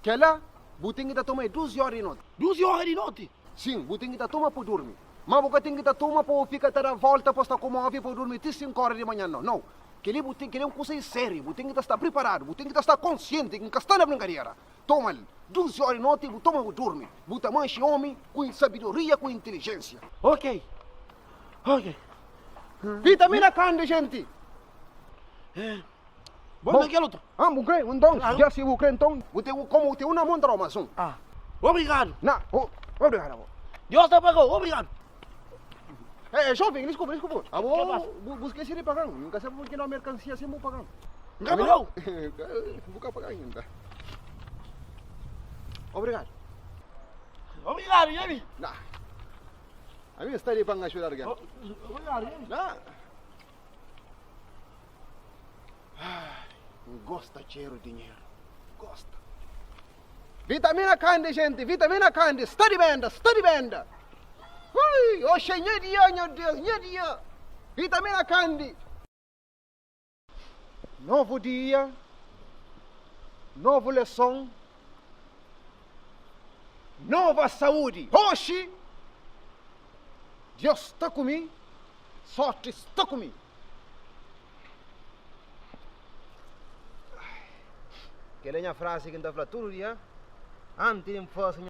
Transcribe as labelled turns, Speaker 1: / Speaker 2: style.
Speaker 1: Kela, bu ten ki ta toma é 12 óra di noti.
Speaker 2: 12 óra di noti?
Speaker 1: Sin, bu ten ki ta toma pa durmi. Má bu ka ten ki ta toma pa bu fika ta da vólta pa sta komove pa bu durmi ti 5 óra di manhan. Nau, nau. Kel-li bu ten, kel-li é un kusa sériu. Bu ten ki ta sta priparadu, bu ten ki ta sta konsienti ki N ka sta na brinkadera. Toma-l 12 óra di noti, bu toma bu durmi. Bu ta manxe ómi ku sabedoria, ku intilijénsia.
Speaker 2: Ok, ok.
Speaker 1: Vitamina Candy, jenti!
Speaker 2: Bom, kel outro.
Speaker 1: Ah, bu kre? Nton, dja si bu kre, nton, bu ten, komu bu ten un na mon, ta dau mas un.
Speaker 2: Ah, obrigadu.
Speaker 1: Na, oh, obrigadu abo.
Speaker 2: Dios ta pagau, obrigadu.
Speaker 1: Eh, eh, jovem, desculpa, desculpa. Abo, bu, bu skesi di pagan. N ka sabi purki dau merkansia sin bu pagan.
Speaker 2: N ka pagau.
Speaker 1: Bu ka pagan inda. Obrigadu.
Speaker 2: Obrigadu, nha
Speaker 1: Na. Ami sta li pa N ajuda algen.
Speaker 2: Obrigadu, nha
Speaker 1: Na. N gosta txeru dinheru, gosta. Vitamina Candy, gente, vitamina Candy, sta di benda, sta di benda. Ui, oxe é nha dia, nha Deus, nha dia. Vitamina Candy. Novu dia, novu leson, nova saúdi. Oxi, Deus sta ku mi, sorti sta ku mi. Kel é nha frasi ki N ta fla tudu dia anti di N fase nha.